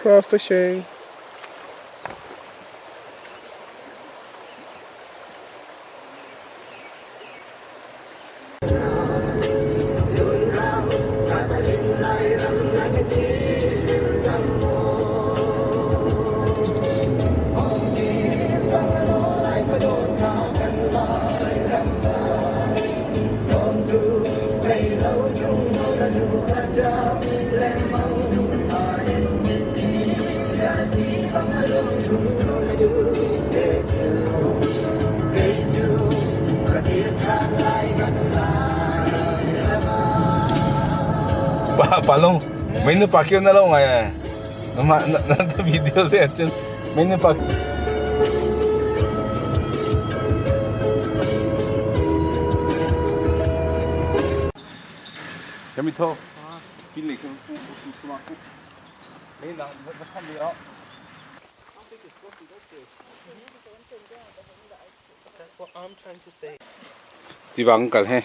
Crawfishing. Pa palong may na pakyo na lang ngayon. Na na na video siya cun may na pak Kami tho. Pin lei kami Tiva kan kal he.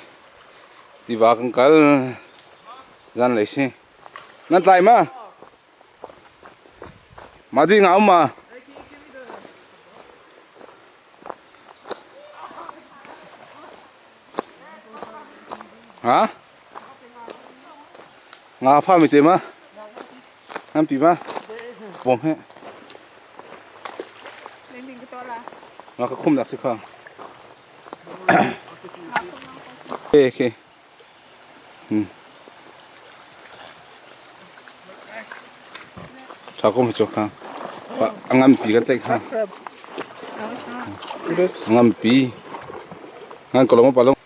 Tiva kan kal. Zan lei si. Nan tlai ma? Ma di ngau ma? Ha? Nga pha mi te ma? Nan pi ma? Bom he. Nga ka khum dak si kha. Okay, okay. Tha kom cho kha. Pa angam pi kan tlaih kha. Angam pi. Ngan kolom pa long.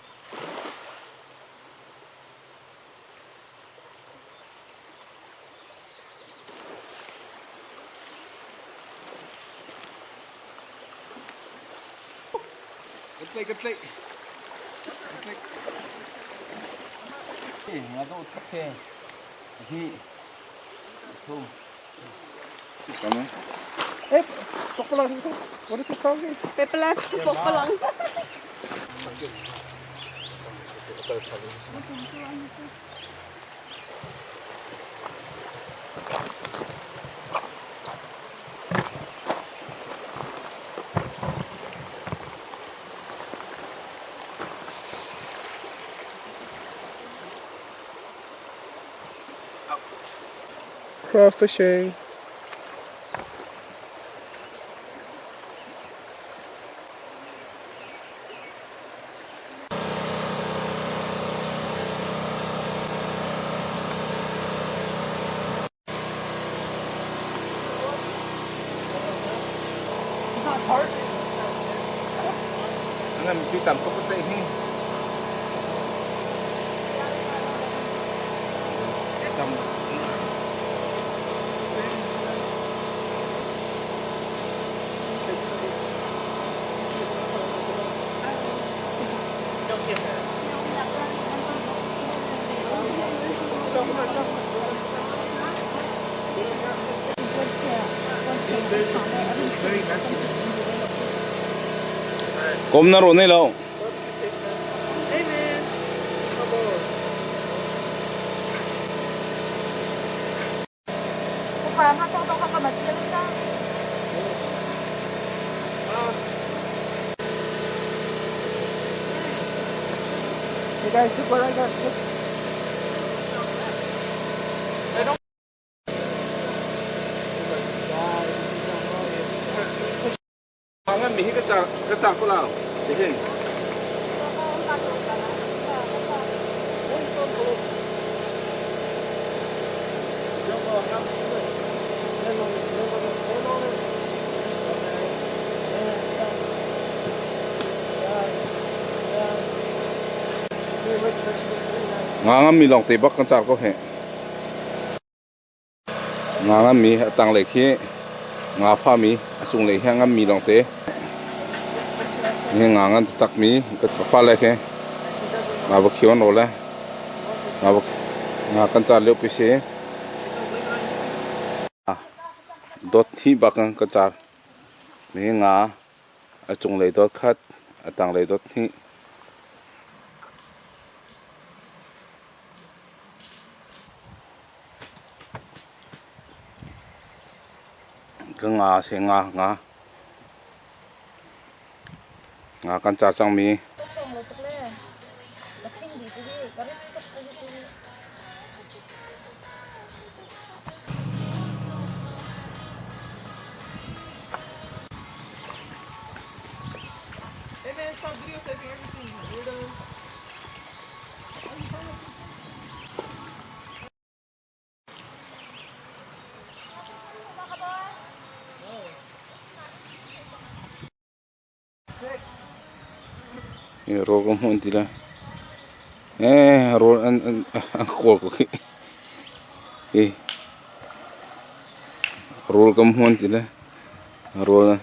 Kan tlaih kan tlaih. Kan tlaih. Nga do thak he. Hi. Thum. Eh, pokpalang. What is it called? Pepelas, pokpalang. Crawfishing. Ngam pi tam tuk te hi. Tam. Kom na ro nei lo. Hey man. Come on. Upa, matutong ka pa ka. Hey guys, look what I got. Look. Ngan mi hi ka char ka char ko lao. Hin. Nga ngam mi long te bak kan char ko he. Nga ngam mi atang le khi nga fa mi asung le hi ngam mi long te. Ni nga ngan tak mi ka fa le ke. Nga ba khiwan ro le. Nga ba nga kan char leo pi se. Dot hi bak kan char. Mi nga achung le dot khat atang le dot hi. Ka nga a si nga nga. Nga kan car cangmi. Hey man, stop videotaping everything, you weirdo. Rawl ka hmuh an ti lai. Eh, rawl an an an kawl ko khi. Hi. Rawl ka hmuh an ti lai. Rawl.